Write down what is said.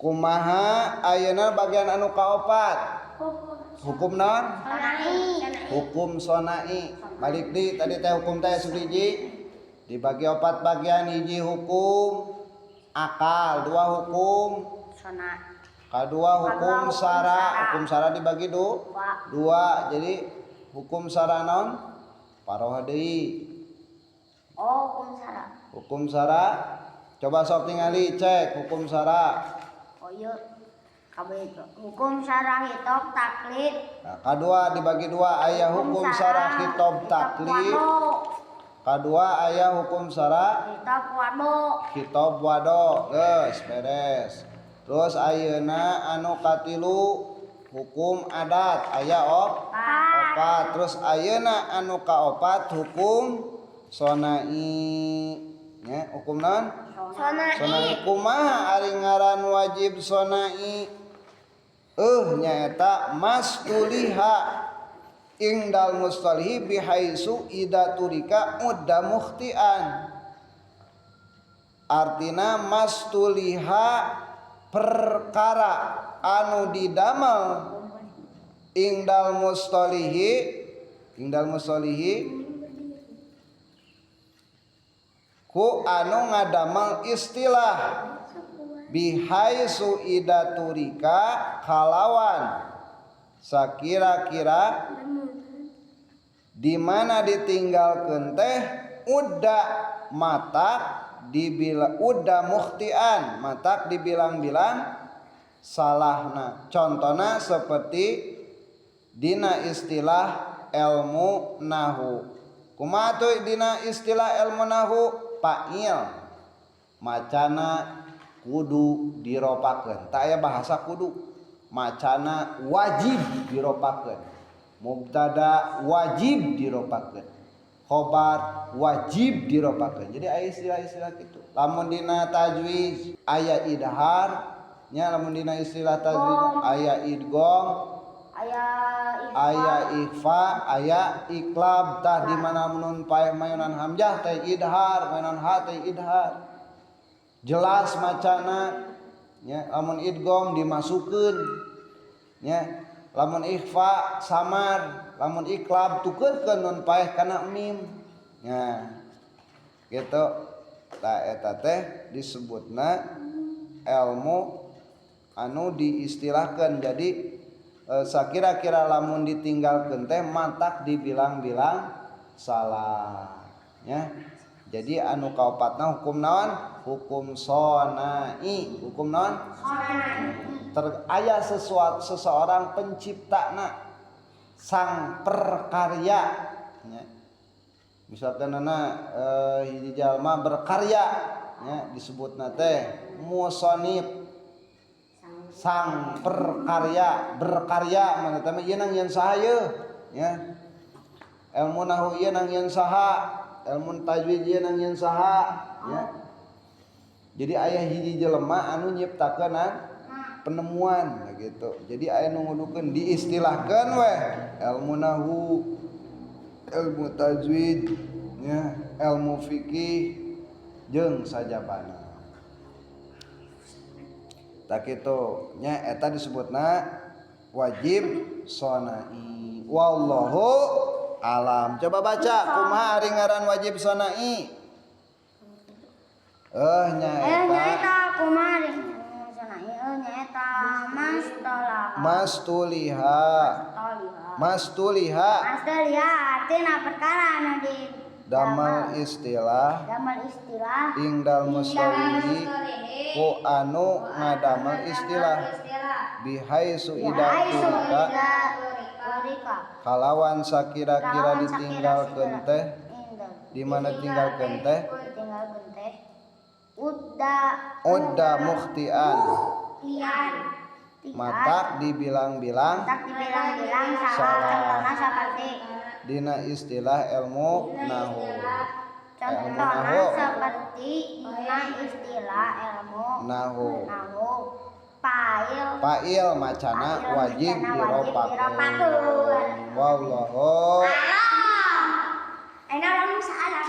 Kumaha ayeuna bagian anu kaopat? Hukum naon? Sonai. Hukum sonai. Balik di tadi teh hukum teh hiji dibagi opat bagian, hiji hukum akal, dua hukum Sona. Kedua hukum hukum sara, sara. Hukum sara dibagi Dua. Dua. Jadi hukum sara naon? Paroh deui. Oh, hukum sara. Hukum sara coba sok tingali cek hukum sara. Oh iya. Kabeh itu. Hukum sara khitab taklif. Nah, kedua dibagi dua, aya hukum sara khitab taklif. Wado. Kedua aya hukum sara Khitab wado. Khitab wado, geus beres. Terus ayeuna anu katilu hukum adat aya opat. Terus ayeuna anu kaopat hukum sonai nya, hukum naon? Sonai. Sonai. Kumaha ari ngaran wajib sonai? Nyaeta mastuliha indal mustalihi bihaisu idza turika udda mukhtian. Artina mastuliha perkara anu didamel indal mustalihi ku anu ngadamel istilah bihaisu idza turika kalawan sakira-kira di mana ditinggalkeun teh udah matak dibila udah mukhtian, matak dibilang-bilang salahna. Contohna seperti dina istilah ilmu nahu. Kumaha tuh dina istilah ilmu nahu? Fa'il macana kudu diropakeun, tak aya bahasa kudu, macana wajib diropakeun, mubtada wajib diropakeun, khobar wajib diropakeun. Jadi aya istilah-istilah gitu. Lamun dina tajwid aya idhar nya, lamun dina istilah tajwid aya idgham, Aya ikhfa. Aya ikhfa, aya iqlab. Tah, di mana nun paeh mayunan hamzah teh idhar, mayunan ha teh idhar, jelas macana nya. Lamun idgham dimasukkeun nya, lamun ikhfa samar, lamun iqlab tukeurkeun nun paeh kana mim nya gitu. Tah, eta teh disebutna ilmu anu diistilahkan. Jadi sakira-kira lamun ditinggalkeun teh matak dibilang-bilang salah ya. Jadi anu kaopatna hukum naon? Hukum sonai. Hukum naon? Aya sesuatu, seseorang penciptana, sang perkarya ya. Misalkan nana hiji jalma berkarya ya, disebutna teh musonif, sang perkarya, berkarya. Mana teh ieu nang yen saha yeuh ya, ilmu nahu ieu nang yen saha, ilmu tajwid ieu nang yen saha ya. Jadi aya hiji jelema anu nyiptakeun penemuan, nah gitu. Jadi aya nu ngudukeun, diistilahkeun weh ilmu nahu, ilmu tajwid ya, ilmu fikih jeung sajabana. Tak kitu nya, eta disebutna wajib sonai. Wallahu alam. Coba baca kumaha ari ngaran wajib sonai? Nya Eh eta nyaeta kumaha sonai? Nyaeta mastolaha. Mastuliha. Toliha. Mastuliha. Mastuliha artina perkara anu di damel istilah damel istilah indal mustalihi ku anu ngadamel istilah bihaisu idza bihaisu turika idza turika kalawan sakira-kira kalawan ditinggalkeun teh indal di mana tinggalkeun teh ditinggalkeun teh udda udda mukhtian tian matak dibilang-bilang tak dibilang-bilang salah. Salah. Contohnya seperti dina istilah ilmu nahu. Ilmu contohnya nahu. Seperti dina istilah ilmu nahu. Nahu fa'il. Fa'il macana Fa'il wajib macana wajib diropakeun. Diropakeun. Wallahu Alam. Aina orang salam.